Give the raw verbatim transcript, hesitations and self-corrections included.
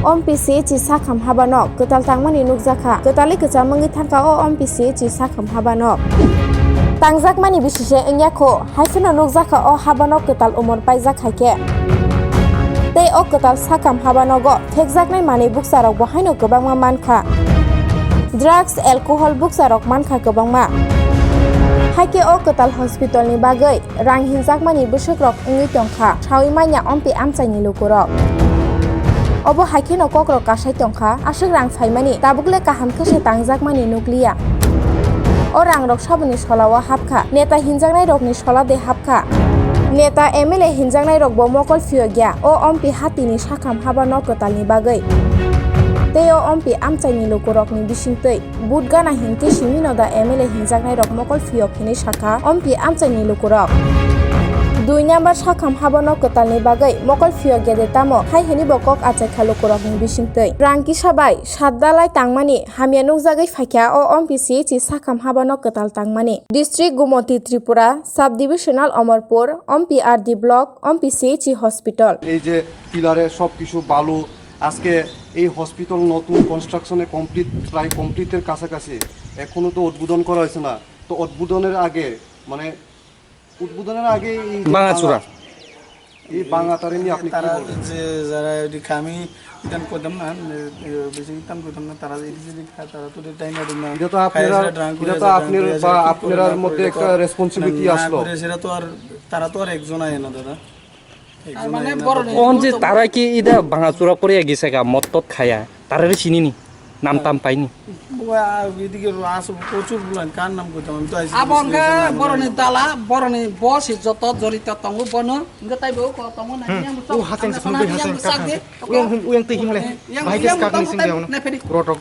Om P C H E sakham habano kwtal tangmani nukjakha. Kwtalwi kwcham wngwi thangkha o Om P C H E sakham habano. Tangjakmani bisise wngya kho, hai phano nukjakha o habano kwtal umor paijak hai khe. Tei o kwtal sakham habanogo phekjaknai manwi bukcharokbo haino kwbangma mankha. Drugs, alcohol bukcharok mankha kwbangma. Hai khe o kwtal hospitalni bagwi rang hinjakmani bwswkrok wngwi tongkha, saui manya ompi amchaini lukurok. Obo hai kheno kokrok kasai tongkha, aswk rang phaimani tabuk le kaham khe se tangjakmani nukliya. O rangrok saboni solao hapkha, neta hinjaknairokni sola de hapkha. Neta M L A hinjaknairokbo mokol phiyokya o ompi hatini sakham habano kwtalni bagwi. Tei o ompi amchaini lukurokni bisingtwi. Vote gana hinkhe simi no da M L A hinjaknairok mokol phiyok hinwi sakha ompi amchaini lukurok. Dui number sakham habano kwtalni bagwi mokol phiyok ya de tamo hai hinwi bo kok achaikha lukurokni bisingtwi. Rang kisa bai sat dalai tangmani hamya nukjagwi phaikha o ompi C H E sakham habano kwtal tangmani. District Gumoti Tripura, Sub Divisional Omorpur, Ompi R D Block, Ompi C H E Hospital. এই যে পিলারে সব কিছু বালু, আজকে এই হসপিটাল নতুন কনস্ট্রাকশনে কমপ্লিট, প্রায় কমপ্লিটের কাছাকাছি, এখনো তো উদ্বোধন করা হয়েছে না। তো উদ্বোধনের আগে, মানে, উদ্বোধনের আগে এই যে ভাঙাচোরা। ভাঙা, এই ভাঙা তারে নিয়ে আপনি কি তারা বলবেন? যে যারা এটি খামি ইতান কইতাম না, এ, এ, বেশি ইতান কইতাম না, তারা এটি যদি খায়, তারা তো টাইম আর না। এটা তো খায় আপনারা, সেটা ড্রাঙ্ক এটা করে, তো সেটা আপনার ড্রাঙ্ক করে, বা সেটা ঠিক করে, আপনার না করে, মধ্যে এটা একটা তো রেসপন্সিবিলিটি না আসলো। করে, সেটা তো আর, তারা তো আর একজন আয় না, দাদা। একজন মানে আয় না, বড় দাদা। নেই। On je tara ki ida banga chura pore agi saka mot tot khaya, tara ri sinini, nam tam paini. Wa, এদিকে আসো, প্রচুর ফুলান, কার নাম কইতাম? আমি তো আইছি, abo hwnkhe boroni dala, boroni boss joto jorito tongo bono, hwnkhe taibo ko tongo na, yang bwswk, o haseng, yang bwswk, yang bwswk de. Uyang, uyang twi himle. Yang, bahai yang khe skak ni sing de ono. Rotok.